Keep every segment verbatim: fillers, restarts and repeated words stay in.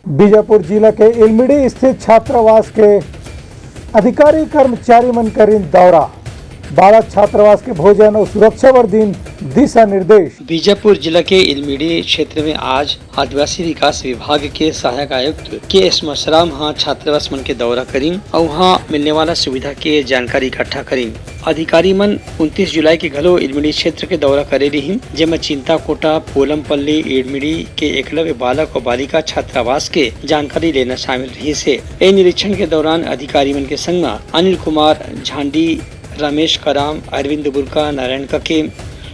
बीजापुर जिला के इलमिड़ी स्थित छात्रावास के अधिकारी कर्मचारी मन करिन दौरा। बालक छात्रावास के भोजन अउ सुरक्षा बर दीन दिशा निर्देश। बीजापुर जिला के इलमिड़ी क्षेत्र में आज आदिवासी विकास विभाग के सहायक आयुक्त के एस मसराम ह छात्रावास मन के दौरा करिन अउ उहाँ मिलने वाला सुविधा के जानकारी इकट्ठा करिन। अधिकारी मन उनतीस जुलाई के घलो इलमिड़ी क्षेत्र के दौरा करे रिहिन, जेमा चिंताकोटा, पोलमपल्ली, इलमिड़ी के एकलव्य बालक अउ बालिका छात्रावास के जानकारी लेना शामिल रिहिस हे। ए निरीक्षण के दौरान अधिकारी मन के संग म अनिल कुमार झांडी, रमेश कराम, अरविंद बुरका, नारायण कके,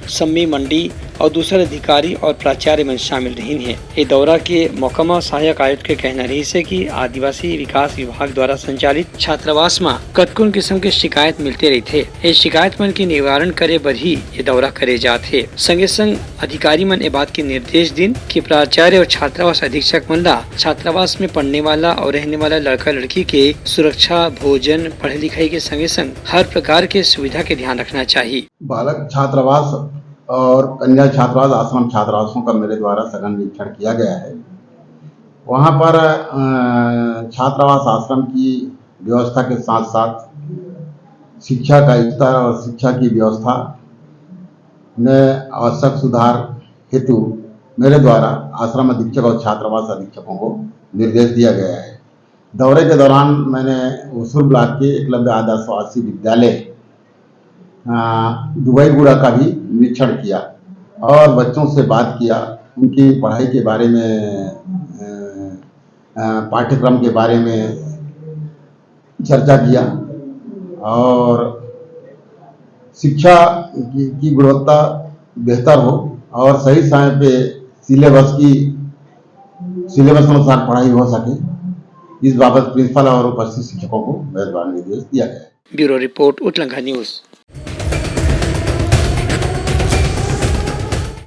सम्मी मंडी अउ दूसर अधिकारी अउ प्राचार्य मन शामिल रहिन हे। ए दौरा के मौका म सहायक आयुक्त के कहना रहिस हे कि आदिवासी विकास विभाग द्वारा संचालित छात्रावास म कतकोन किसम के शिकायत मिलते रहिथे। ए शिकायत मन के निवारण करे बर ही ए दौरा करे जात हे। संगे संग अधिकारी मन ए बात के निर्देश दिन कि प्राचार्य अउ छात्रावास अधीक्षक मन ला छात्रावास में पढ़ने वाला अउ रहने वाला लड़का लड़की के सुरक्षा, भोजन, पढ़ाई लिखाई के संगे संग हर प्रकार के सुविधा के ध्यान रखना चाहिए। बालक छात्रावास और कन्या छात्रावास, आश्रम छात्रावासों का मेरे द्वारा सघन निरीक्षण किया गया है। वहाँ पर, अ, छात्रावास आश्रम की व्यवस्था के साथ साथ शिक्षा का स्तर और शिक्षा की व्यवस्था में आवश्यक सुधार हेतु मेरे द्वारा आश्रम अधीक्षक और छात्रावास अधीक्षकों को निर्देश दिया गया है। दौरे के दौरान मैंने उसूर ब्लॉक के एकलव्य आदर्श आवासीय विद्यालय, अ, दुबईगुड़ा का भी निरीक्षण किया और बच्चों से बात किया, उनकी पढ़ाई के बारे में, अ, अ, पाठ्यक्रम के बारे में चर्चा किया और शिक्षा की, की गुणवत्ता बेहतर हो और सही समय पे सिलेबस की, सिलेबस अनुसार पढ़ाई हो सके, इस बाबत प्रिंसिपल और उपस्थित शिक्षकों को मेरे द्वारा निर्देश दिया गया है। ब्यूरो रिपोर्ट, उतलंघा न्यूज।